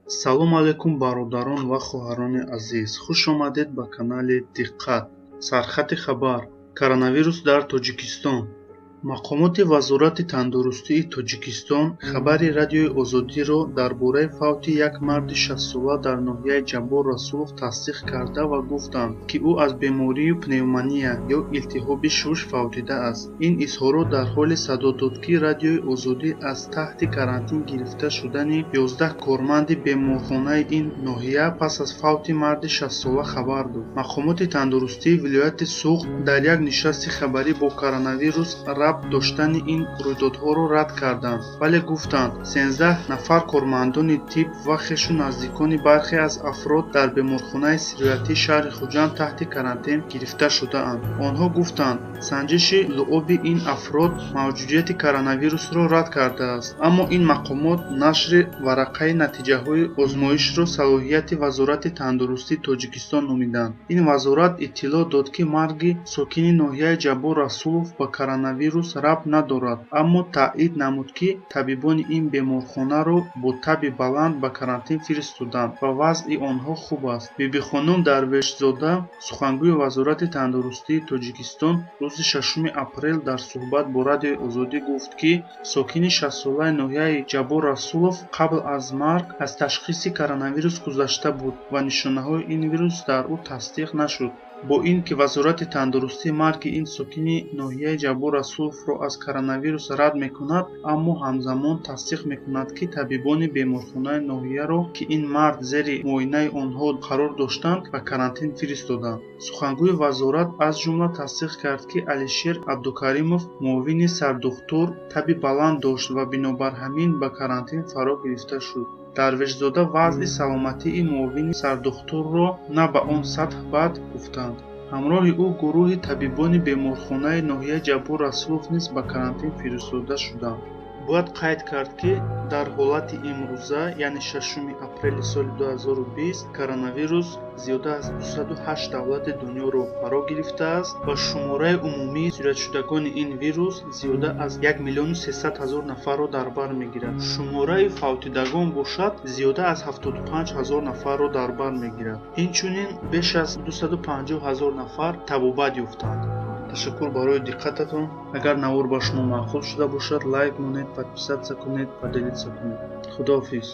Салом алайкум, бародарон ва хоҳарони азиз! Хуш омадед ба канали «Диққат». Сархати хабар: коронавирус дар Тоҷикистон. Мақомоти Вазорати тандурустии Тоҷикистон хабари Радиои Озодиро дар бораи фавти як марди 60-сола дар ноҳияи Ҷаббор Расулов тасдиқ карда ва гуфтанд, ки ӯ аз бемории пневмония ё илтиҳоби шуш фавтидааст. Ин изҳорот дар ҳоле садо дод, ки Радиои Озодӣ аз таҳти карантин гирифта шудани 11 корманди беморхонаи ин ноҳия пас аз фавти марди 60-сола хабар дод. Мақомоти тандурустии вилояти Суғд дар як нишасти хабарӣ бо коронавирус рабт доштани ин рӯйдодҳоро рад карданд, вале гуфтанд, 13 нафар кормандони тиб ва хешу наздикони бархе аз афрод дар беморхонаи сироятии шаҳри Хуҷанд таҳти карантин гирифта шудаанд. Онҳо гуфтанд, санҷиши луоби ин афрод мавҷудияти коронавирусро рад кардааст, аммо ин мақомот нашри варақаи натиҷаҳои озмоишро салоҳияти Вазорати тандурустии Тоҷикистон номиданд. Ин вазорат иттилоъ дод, ки марги сокини ноҳияи Ҷаббор Расулов ба коронавирус рабт надорад, аммо таъид намуд, ки табибони ин беморхонаро бо таби баланд ба карантин фиристоданд ва вазъи онҳо хуб аст. Бибихонум Дарвешзода, сухангӯи Вазорати тандурустии Тоҷикистон, рӯзи 6 апрел дар суҳбат бо Радиои Озодӣ гуфт, ки сокини 60-солаи ноҳияи Ҷаббор Расулов қабл аз марг аз ташхиси коронавирус гузашта буд ва нишонаҳои ин вирус дар ӯ тасдиқ нашуд. Бо ин ки Вазорати тандурустӣ марги ин сокини ноҳияи Ҷаббор Расуловро аз коронавирус рад мекунад, аммо ҳамзамон тасдиқ мекунад, ки табибони беморхонаи ноҳияро, ки ин мард зери муоинаи онҳо қарор доштанд, ба карантин фиристоданд. Сухангӯи вазорат аз ҷумла тасдиқ кард, ки Алишер Абдукаримов, муовини сардухтур, таби баланд дошт ва бинобар ҳамин ба карантин фаро гирифта шуд. Дарвешзода вазъи саломатии муовини сардухтурро на ба он сатҳ бад гуфтанд. Ҳамроҳи ӯ гурӯҳи табибони беморхонаи ноҳияи Ҷаббор Расулов низ ба карантин фиристода шуданд. Бояд қайд кард, ки дар ҳолати имрӯза, яъне 6 апрели соли 2020, коронавирус зиёда аз 208 давлати дунёро фаро гирифтааст ва шумораи умумии сироятшудагони ин вирус зиёда аз 1 миллиону 300 ҳазор нафарро дар бар мегирад. Шумораи фавтидагон бошад, зиёда аз 75 ҳазор нафарро дар бар мегирад. Инчунин беш аз 250 ҳазор нафар табобат ёфтанд. Ташаккур барои диққататон. Агар навор ба шумо маъқул шуда бошад, лайк монед, подписаться кунед, поделиться кунед. Худоҳофиз.